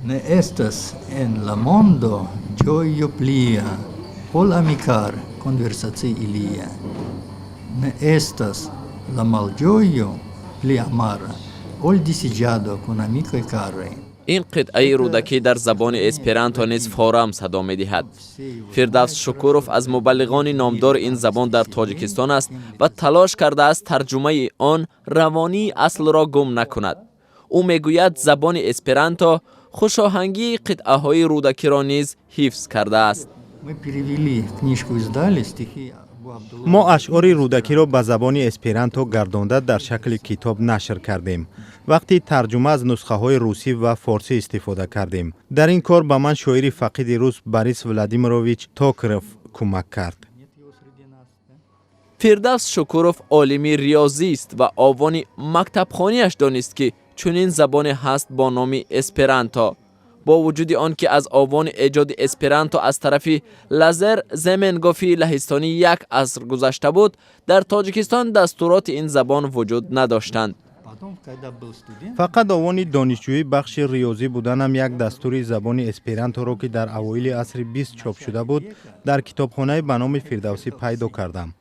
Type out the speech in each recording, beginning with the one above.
Ne estas en la mondo ĝojo plia, ol amikare konversacii ilia. Ne estas la malĝojo pli amara, ol disiĝado kun amikoj karaj. Ин қитъаи Рӯдакӣ дар забони эсперанто низ форам садо медиҳад. Фирдавс Шукуров аз мубаллиғони номдори ин забон дар Тоҷикистон аст ва талош кардааст, тарҷумаи он равонии аслро гум накунад. Ӯ мегӯяд, забони эсперанто хушоҳангии қитъаҳои Рӯдакиро низ ҳифз кардааст. Мы перевели, книжку издали, стихи Абу Абдуллоҳ. Мо ашъори Рӯдакиро ба забони эсперанто гардонда, дар шакли китоб нашр кардем. Вақти тарҷума аз нусхаҳои русӣ ва форсӣ истифода кардем. Дар ин кор ба ман шоири фақиди рус Борис Владимирович Токарев кӯмак кард. Нет его среди нас, да? Фирдавс Шукуров олими риёзист ва овони мактабхониаш донист, ки чунин забоне ҳаст бо номи эсперанто. Бо вуҷуди он ки аз овони эҷоди эсперанто аз тарафи Лазер Заменгофи лаҳистонӣ як аср гузашта буд, дар Тоҷикистон дастуроти ин забон вуҷуд надоштанд. Потом, когда был студент, Фақат овони донишҷӯӣ бахши риёзӣ буданам як дастури забони эсперанторо, ки дар авоили асри 20 чоп шуда буд, дар китобхонаи ба номи Фирдавсӣ пайдо кардам.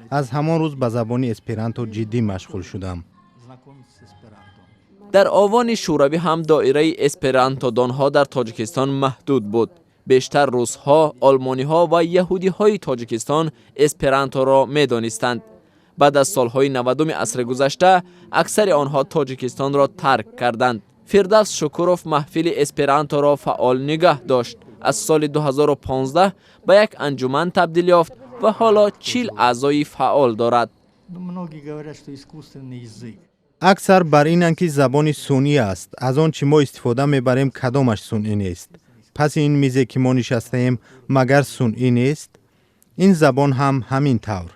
Аз ҳамон рӯз ба забони эсперанто ҷиддӣ машғул шудам. Знакомиться с эсперанто. Дар овони Шӯравӣ ҳам доираи эсперантодонҳо дар Тоҷикистон маҳдуд буд. Бештар русҳо, олмониҳо ва яҳудиҳои Тоҷикистон эсперанторо медонистанд. Баъд аз солҳои 90-уми асри гузашта аксари онҳо Тоҷикистонро тарк карданд. Фирдавс Шукуров маҳфили эсперанторо фаъол нигаҳ дошт. Аз соли 2015 ба як анҷуман табдил ёфт ва ҳоло 40 аъзои фаъол дорад. Ну, многие говорят, что искусственный язык. Аксар бар инанд, ки забони сунъӣ аст. Аз он чӣ мо истифода мебарем, кадомаш сунъӣ нест? Паси ин мизе, ки мо нишастаем, магар сунъӣ нест? Ин забон ҳам ҳамин тавр.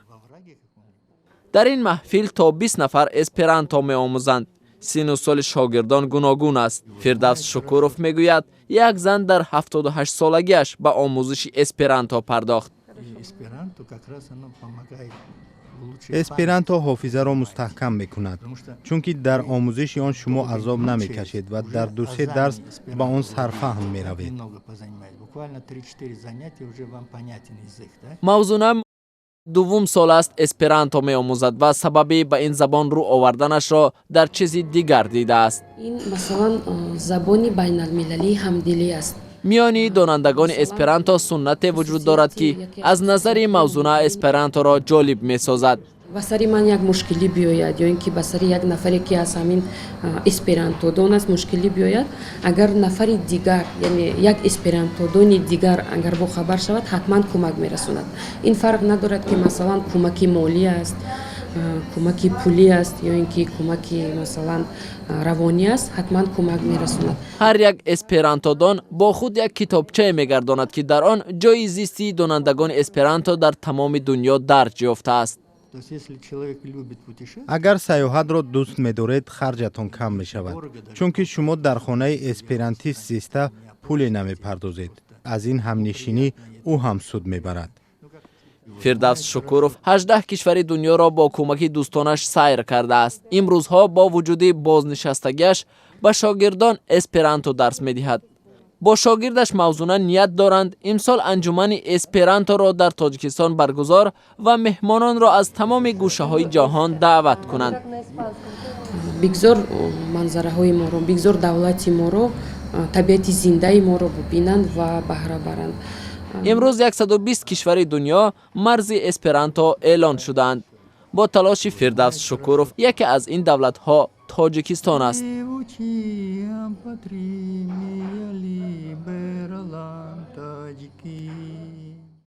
Дар ин маҳфил то 20 нафар эсперанто меомӯзанд. Сину соли шогирдон гуногун аст. Фирдавс Шукуров мегӯяд, як зан дар 78 солагиаш ба омӯзиши эсперанто пардохт. И эсперанто как раз оно помогает улучшить Эсперанто ҳофизаро мустаҳкам мекунад, чунки дар омӯзиши он шумо азоб намекашед ва дар ду-се дарс ба он сарфаҳм меравед. Немного позанимались. Буквально 3-4 занятия, уже вам понятен язык, да? Мавзуна дуввум сол аст эсперанто меомӯзад ва сабаби ба ин забон рӯ оварданашро дар чизи дигар дидааст. Ин, масалан, забони байналмилалии ҳамдилӣ аст. Миёни донандагони эсперанто суннате вуҷуд дорад, ки аз назари Мавзуна эсперанторо ҷолиб месозад. Ба сари ман як мушкилӣ биёяд ё ин ки ба сари як нафаре, ки аз ҳамин эсперантодон аст, мушкилӣ биёяд, агар нафари дигар, яъне як эсперантодони дигар, агар бохабар шавад, ҳатман кӯмак мерасонад. Ин фарқ надорад, ки, масалан, кӯмаки молӣ аст, кӯмаки пулӣ аст ё ин ки кӯмаки, масалан, равонӣ аст, ҳатман кӯмак мерасонад. Ҳар як эсперантодон бо худ як китобчае мегардонад, ки дар он ҷойи зисти донандагони эсперанто дар тамоми дунё дарҷ ёфтааст. То есть, если человек любит путешествовать, Агар сайёҳатро дӯст медоред, харҷатон кам мешавад, чунки шумо дар хонаи эсперантист зиста пуле намепардозед. Аз ин ҳамнишинӣ ӯ ҳам суд мебарад. Фирдавс Шукуров 18 кишвари дунёро бо кӯмаки дӯстонаш сайр кардааст. Имрӯзҳо бо вуҷуди бознишастагиаш ба шогирдон эсперанто дарс медиҳад. Бо шогирдаш Мавзуна ният доранд, имсол анҷумани эсперанторо дар Тоҷикистон баргузор ва меҳмононро аз тамоми гӯшаҳои ҷаҳон даъват кунанд. Бигзор манзараҳои моро, бигзор давлати моро, табиати зиндаи моро бубинанд ва баҳра баранд. Имрӯз 120 кишвари дунё марзи эсперанто эълон шудаанд. Бо талоши Фирдавс Шукуров яке аз ин давлатҳо Тоҷикистон аст. По